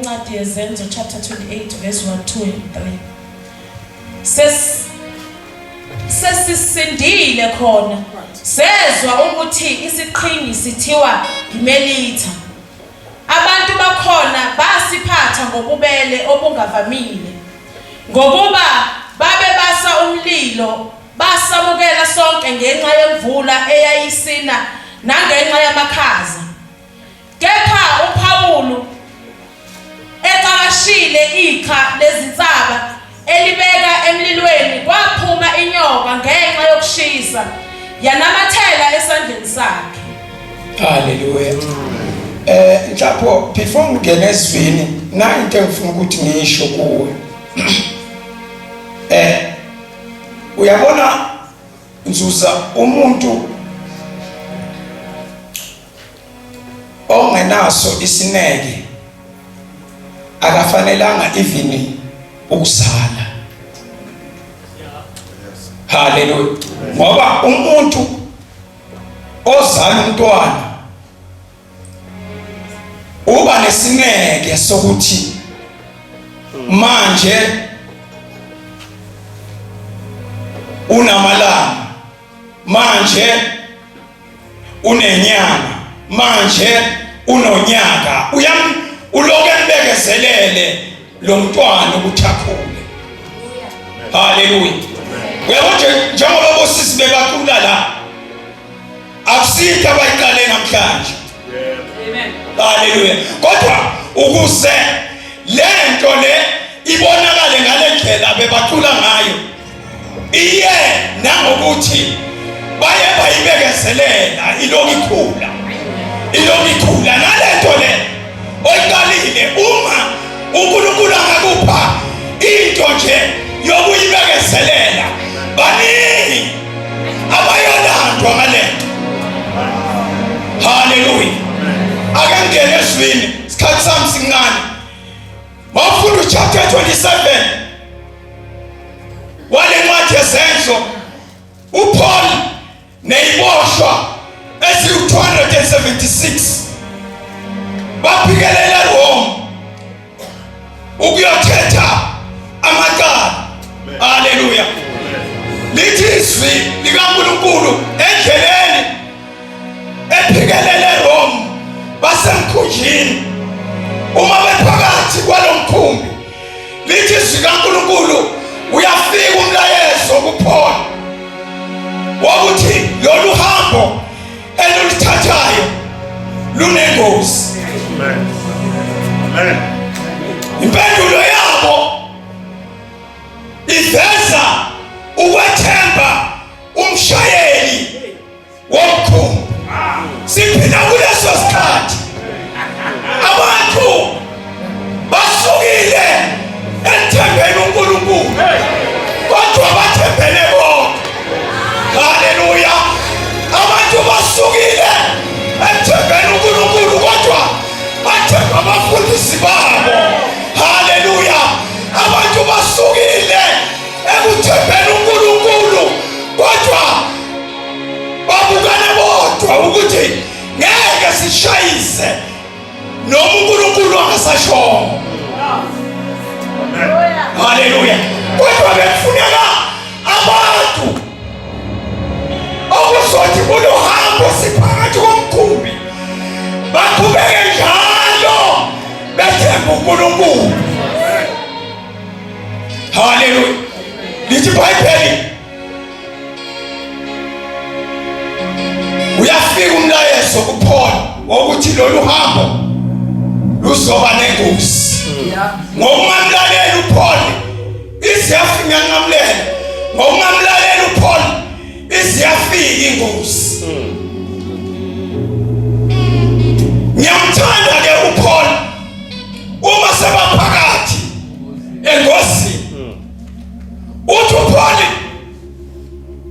Incwadi yeZenzo chapter 28 verse 1, 2 and 3. Ses Sesisindile khona sezwa ukuthi isiqhingi sithiwa iMelitha. Abantu bakhona basiphatha ngobubele obungavamile, ngokuba babebasa umlilo basamukela sonke ngenxa yemvula eyayisina nangenxa yamakhaza. Kepha uPawulu exakashile iqha lezinsaba elibeka emlilweni kwaphuma inyoka ngenxa yokushisa yanamathela esandleni sakhe. Haleluya. Eh Nhlapho before ngingene ezwini na into engifuna ukuthi ngisho kuwe. Eh uyabona Nzuza umuntu ongenaso isineke akafanelanga even ukuzala. Haleluya. Ngoba umuntu ozala umntwana uba nesineke sokuthi manje unamalanga manje unenyanga manje unonyaka uyam uloke embekezelele lo mntwana ukuthi akhule. Haleluya. Uyabo nje njengoba bosisi bebacula la akusiyinto abayiqale namhlanje. Amen. Haleluya. Kodwa ukuze lento le ibonakale ngale ndlela bebacula ngayo iye nangokuthi baye bayibekezelela iloku ikhula iloku ikhula nalento le oyiqalile uma uNkulunkulu angakupha into nje yokuyibekezelela baningi abayolandwa ngalento. Haleluya. Ake ngene ezwini, isikhathi sami sincane. Mawufunda uchapter 27 wale ncwadi yeZenzo, uPaul neyiboshwa eziwu-276 baphikelela eRome ukuyothetha amacala. Haleluya. Lithi izwi likaNkulunkulu endleleni ephikelele eRome basemkhunjini uma bephakathi kwalomkhumbi lithi izwi kaNkulunkulu uyafika umlayezo kuPaul wokuthi lolu hambo elulithathayo lunengozi. Amen. Amen. Impendulo yabo iveza ukwethemba umshayeli womkhumbi. Siphila kuleso sikhathi, abantu basukile ekuthembeni uNkulunkulu kodwa bathembele bonke. Haleluya! Abantu basukile ekuthembeni uNkulunkulu kodwa bathemba abafundisi babo. Haleluya! Abantu basukile ekuthembeni uNkulunkulu kodwa babukane bodwa ukuthi ngeke sishayise noma uNkulunkulu angasashongo. Haleluya. Kodwa bekufuneka abantu okuzothi kulohambo siphakathi komkhumbi baqhubeke njalo bethemba uNkulunkulu. Haleluya. Lithi iBhayibheli uyafika umlayezo kuPaul wokuthi lolu hambo luzoba nengozi. Ngokungamlaleli uPaul iziyafika nqamlela, ngokungamlaleli uPaul iziyafika ingozi. Ngiyamthanda ke uPaul uma sebaphakathi engozini. Uthi uPaul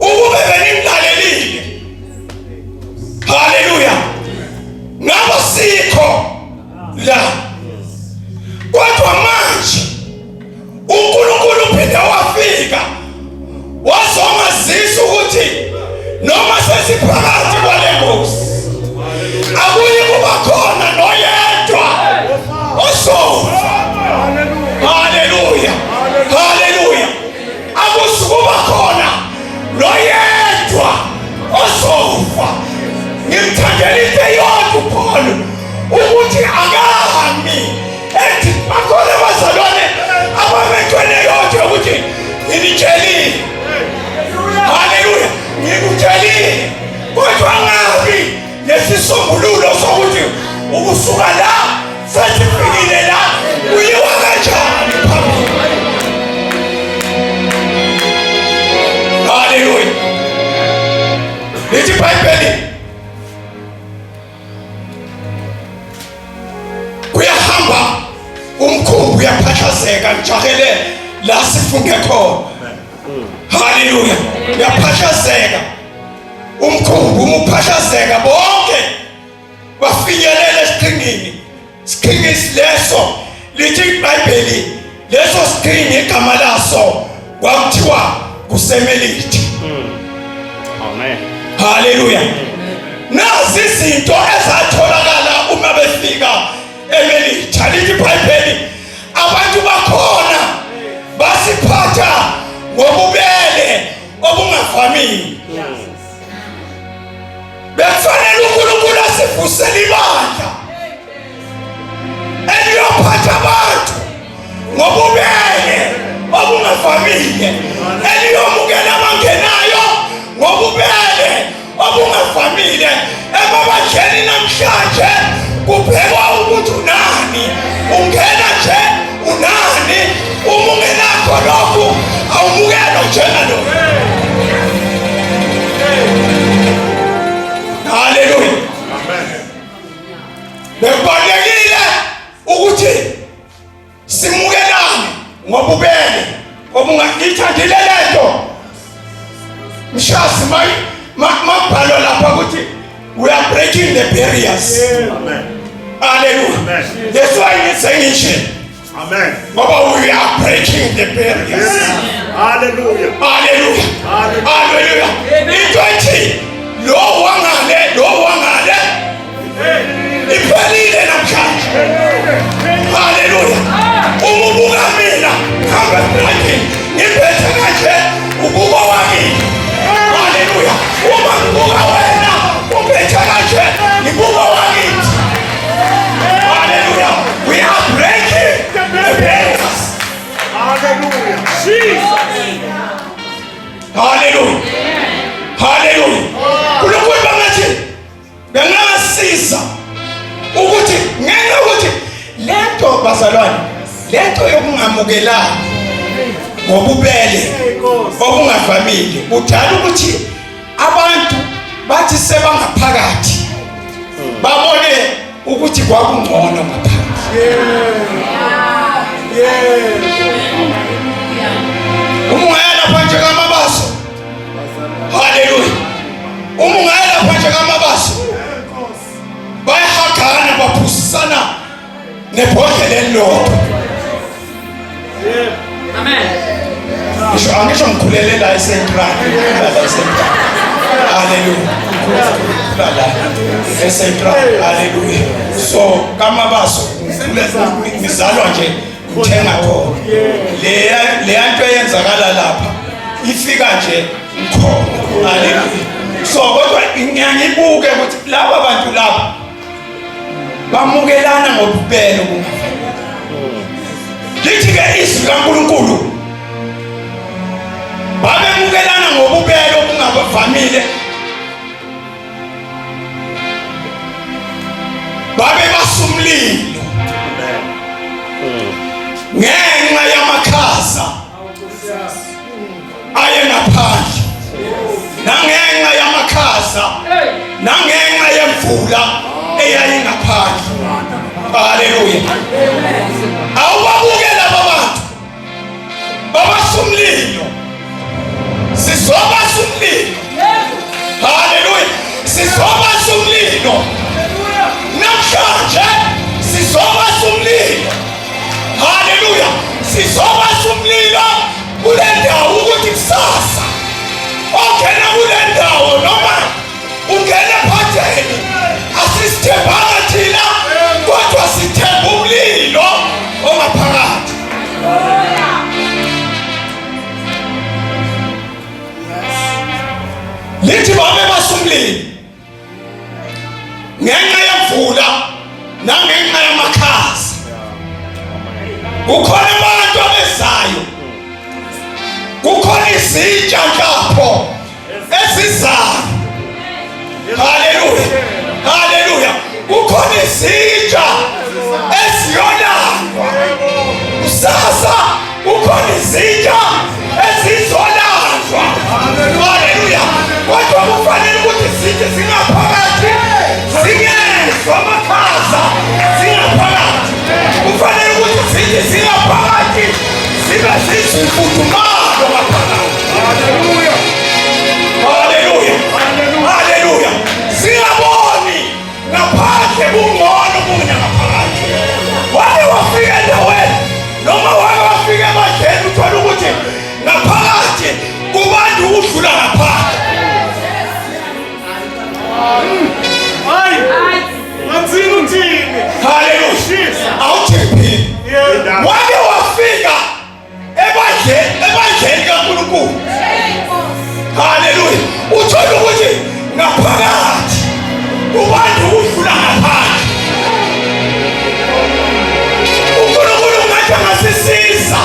ukube benimlalelile, haleluya, ngaba sikho la. Kodwa manje uNkulunkulu uphinde wafika wazongazisa ukuthi noma sesiphakathi kwale ngozi akuyi kuba khona noyedwa ozofa. Haleluya, haleluya. Akusukuba khona noyedwa ozofa. Ngimthandela into eyodwa uPaul ukuthi akami ethi bakhona abazalwane ababethwele eyodwa ukuthi nginitshelile. Haleluya, ngikutshelile kodwa ngabi nesisombululo sokuthi ukusuka la sesifikile la kuyiwa kanjani phambili. Haleluya. Lithi iBhayibheli kuyahamba umkhumbi uyaphahlazeka ngijahele la sifunde khona. Haleluya. Uyaphahlazeka umkhumbi, uma uphahlazeka bonke bafinyelela esiqhingini. Siqhingi leso lithi iBhayibheli leso siqhingi igama laso kwakuthiwa kuseMelithe. Amen. Haleluya. Nazi izinto ezatholakala uma befika eMelithe. Lithi iBhayibheli abantu bakhona basiphatha ngobubele obungavamile. Bekufanele uNkulunkulu asivusele ibandla eliyophatha abantu ngobubele obungavamile, eliyomukela abangenayo ngobubele obungavamile. Emabandleni namhlanje kubhekwa ukuthi unani, ungena nje unani, uma ungenakho lokhu awumukelwa njengalokhu. Haleluya. Bekubalulekile ukuthi simukelane ngobubele obungangithandile lento. Mshazi mabhalo lapha ukuthi we are breaking the barriers. Amen. Hallelujah. Amen. That's why ngithi ngisho Amen. ngoba we are breaking the barriers. Hallelujah. Hallelujah. Hallelujah. Hallelujah. Into ethi lo wangale lo wangale iphelile namhlanje. Hallelujah. Uma ubuka mina hamba esitradini ngiphethe kanje ubuka wakini. Hallelujah. Uma ngibuka wena uphethe kanje ngibuka wakithi. Hallelujah. We are breaking the barriers. Hallelujah. Jesus. Hallelujah. Hallelujah. Unkulunkulu bangathi bengasiza ukuthi ngenxa yokuthi lento bazalwane lento yokungamukelani ngobubele obungavamile kudala ukuthi abantu bathi sebangaphakathi babone ukuthi kwakungcono ngaphandle. Uma ungaya lapha nje kaMabaso, haleluya, uma ungaya lapha nje kaMabaso bayahagana baphusana nebhodlela elilodwa. Amen. Ngisho angisho ngikhulele la eCentral, ngikhula la eCentral. Haleluya. Ngikhula la eCentral. Haleluya. So kaMabaso ngikhule ngizalwa nje ngithenga khona. Leya leya nto eyenzakala lapha ifika nje ngikhona. Haleluya. So kodwa ngiyangibuke ukuthi laba bantu laba bamukelana ngobubele obungavamile. Lithi ke izwi kaNkulunkulu babemukelana ngobubele obungavamile, babe basumlilo ngenxa yamakhaza ayengaphandle nangenxa yamakhaza nangenxa yemvula eyayingaphandle. Haleluya. Awubabuke laba bantu babasumlilo, sizobasa umlilo. Haleluya, sizobasa umlilo namhlanje, sizobasa umlilo. Haleluya, sizobasa umlilo kule ndawo ukuthi kusasa ongena kule ndawo noma ungena ephatheni asisithembanga thina kodwa sithemba umlilo ongaphakathi. Lithi babe basumlilo ngenxa yemvula nangenxa yamakhaza. Kukhona abantu abezayo, kukhona izintsha nhlapho ezizayo. Haleluya, haleluya. Kukhona izintsha eziyolandwa kusasa, kukhona izintsha ezizolandwa. Haleluya. Kodwa kufanele ukuthi izintsha zingaphakathi zingezwa amakhaza, zingaphakathi. Kufanele ukuthi izintsha zingaphakathi zibe zizimfudumalo ngaphakathi. Hallelujah. Haleluya, haleluya. Singaboni ngaphandle kungcono kunya ngaphakathi. Wake wafika endaweni noma wake wafika ebandleni uthole ukuthi ngaphakathi kubantu ukudlula ngaphandle. Hayi. Ngathini uthini? Haleluya. Awuthi ngiphile. Yeah. Wake wafika ebandleni, ebandleni kaNkulunkulu. Haleluya. Uthola ukuthi ngaphakathi kubantu ukudlula ngaphandle. uNkulunkulu ngathi angasisiza,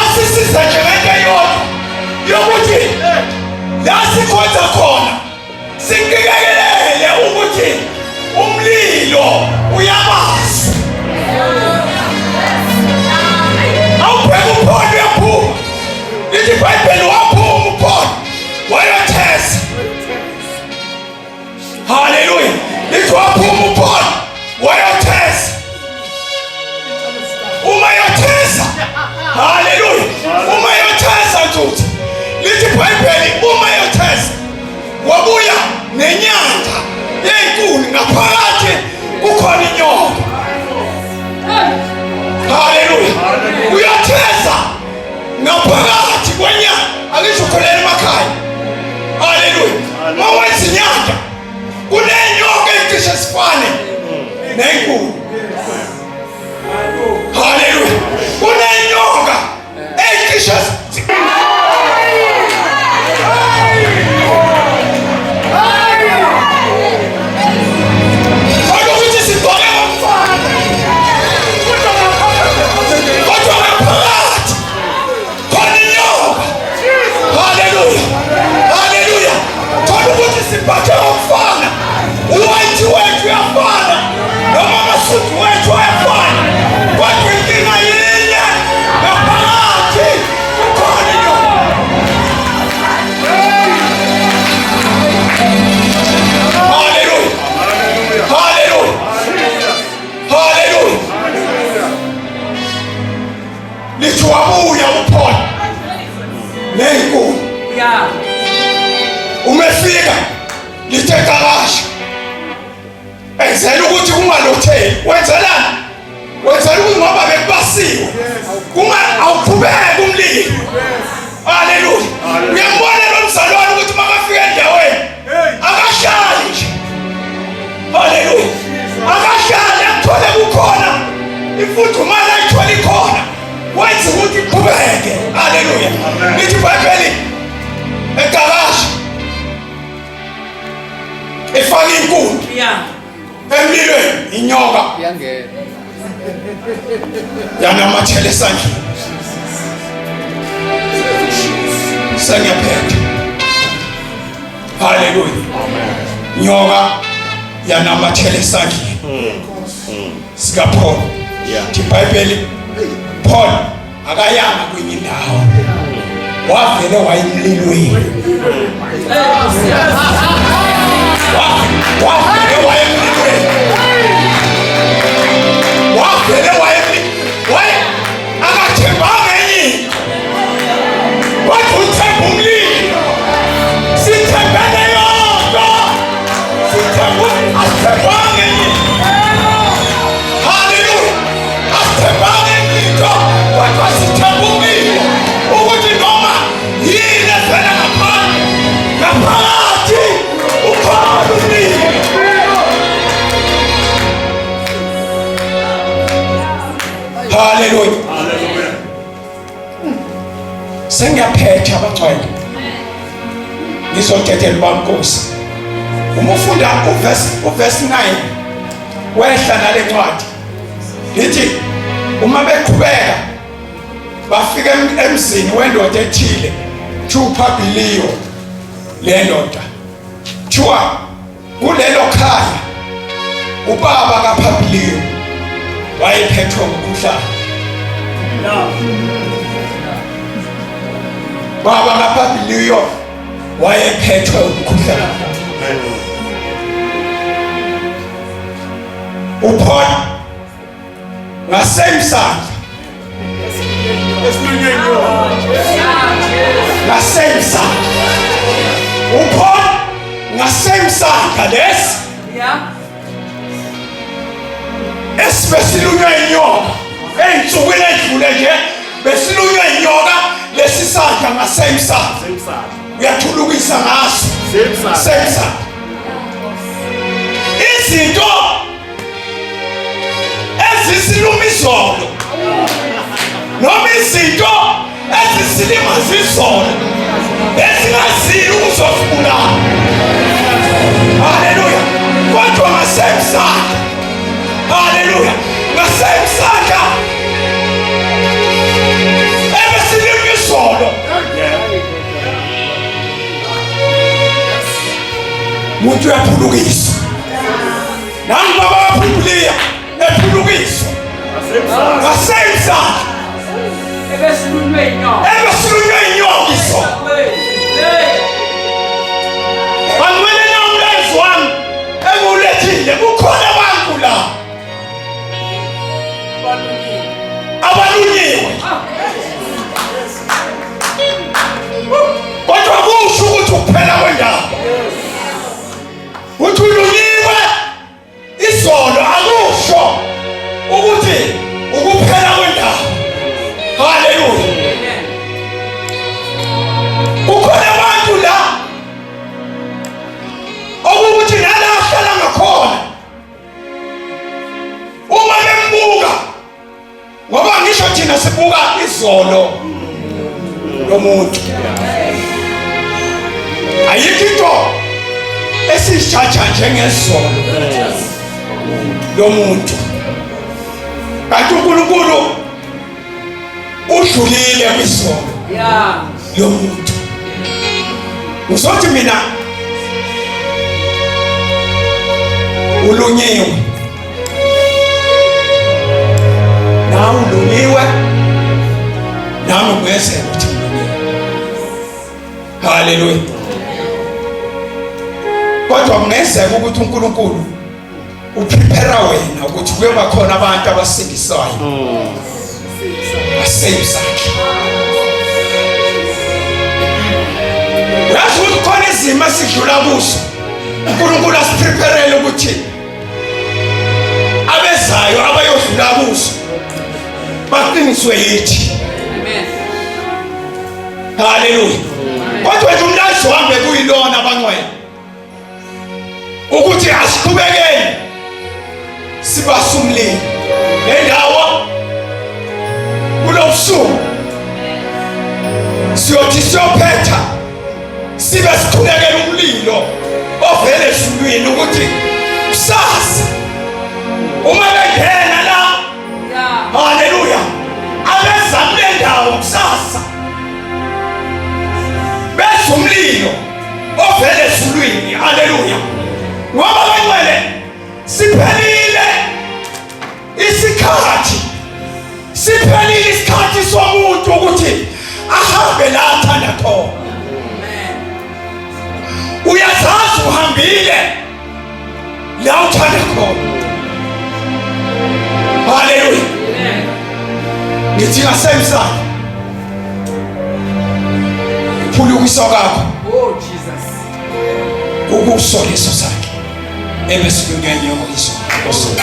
asisiza nje ngento eyodwa yokuthi la sikhonza khona siqikelele ukuthi umlilo uyabaswa. Awubheka uPaul uyaphuma, lithi iBhayibheli waphuma uPaul wayothesa. Haleluya. Lithi waphuma uPaul wayothesa. Uma yothesa, haleluya, uma yothesa ntuthu, lithi iBhayibheli uma yothesa wabuya nenyanda yenkuni, ngaphakathi kukhona inyoka. Haleluya. Uyathesa ngaphakathi kwenyanda, angisho ukholela emakhaya. Haleluya. Uma wenza inyanda kunenyoka ecishe sifane nenkuni. Haleluya. Kunenyoka ecishe. Kodwa ukuthi sigqoke ngomfana, kodwa ngaphakathi khona inyoka. Haleluya, haleluya. Thola ukuthi siphathe ngomfana, uwayithi wethu uyafana noma amasudu wethu ayafana, kodwa inkinga yinye, ngaphakathi kukhona inyoka. Haleluya, haleluya, haleluya. Lithi wabuya uPaul neyinkulu. Uma efika lithe kakasha, enzela ukuthi kungalotheli. Wenzelani? Wenzela ukuthi ngoba bekubasiwe kunga awuqhubeke umlilo. Haleluya. Uyambona lo mzalwane ukuthi makafika endaweni akahlali nje. Haleluya. Akahlali, akuthole kukhona imfudumalo, ayithole ikhona, wenza ukuthi iqhubeke. Haleluya. Lithi iBhayibheli egarage efaka inkuni emlilweni, inyoka Iyangena. yanamathela esandleni. Sengiyaphetha. Haleluya. Nyoka yanamathela esandleni sikaPaul. IBhayibheli Paul akayanga kwenye indawo, wavele wayemlilweni. Wavele wayemlilweni, wavele wayemlilweni. Waye akathembanga enye into, kodwa uthemba umlilo. Sithembele yonto, sithemba, asithembanga enye into. Haleluya. Asithembanga enye into, kodwa sithemba umlilo, ukuthi noma yini evela ngaphandle, ngaphakathi ukhona umlilo. Haleluya. Hallelujah. Sengiyaphetha abangcwele. Ngizodedela ubamnkosi. Uma ufunda uverse 9 wehla nale ncwadi. Lithi uma beqhubeka bafika emzini wendoda ethile kuthiwa uPhabiliyo le ndoda kuthiwa kulelo khaya ubaba kaPhabiliyo wayephethwe umkhuhlane. Baba kaPhabiliyo wayephethwe umkhuhlane. UPaul ngasemsandla ngasemsandla uPaul ngasemsandla lesi esibesilunywa inyoka ey'nsukwini edlule nje besilunywa inyoka lesi sandla ngasemsandla uyathulukisa ngaso semsandla izinto ezisiluma izolo noma izinto ezisilimaza izolo ezingazili ukuzosibulala. Haleluya! Kodwa ngasemsandla, haleluya, ngasemsandla ebesilima izolo muntu uyaphulukiswa. Nangu baba kaPhumbuliya ephulukiswa ngaseyimsandla ebesilunywe inyoka, ebesilunywe inyoka izolo. Bangcwele na umlayezo wami engiwulethile, kukhona abantu la abalunyiwe, kodwa kusho ukuthi ukuphela kwendaba uthi ulunyiwe izolo akusho ukuthi ukuphela kwendaba. Haleluya! Kukhona abantu la okukuthi nala ahlala ngakhona uma bembuka, ngoba ngisho thina sibuka izolo lomuntu, ayikho into esishaja njengezolo lomuntu, kanti uNkulunkulu udlulile kwizolo lomuntu. Ngizothi mina ulunyiwe, nawe ulunyiwe, nami kungenzeka ukuthi ngilunyiwe. Haleluya! Kodwa kungenzeka ukuthi uNkulunkulu uprepare wena ukuthi kuyoba khona abantu abasindiswayo baseyisakhe. Uyazi ukuthi khona izimo esidlula kuzo, uNkulunkulu asipreparele ukuthi abezayo abayodlula kuzo baqiniswe yithi. Haleluya! Kodwa nje umlayezo wami bekuyilona, abangcwele, ukuthi asiqhubekeni sibasumlilo nendawo kulobusuku, siyothi siyophetha sibe sikhulekela umlilo ovele ezulwini ukuthi kusasa uma bengena la, haleluya, abeza kule ndawo kusasa bezwa umlilo ovele ezulwini. Haleluya! Ngoba bangcwele, siphelile isikhathi, siphelile isikhathi somuntu ukuthi ahambe la athanda khona. Uyazazi uhambile la uthanda khona. Haleluya! Ngithi ngasemsana phulukiswa kwakho. Oh Jesus. Ukuso leso sakhe ebesilunywa inyoka izolo.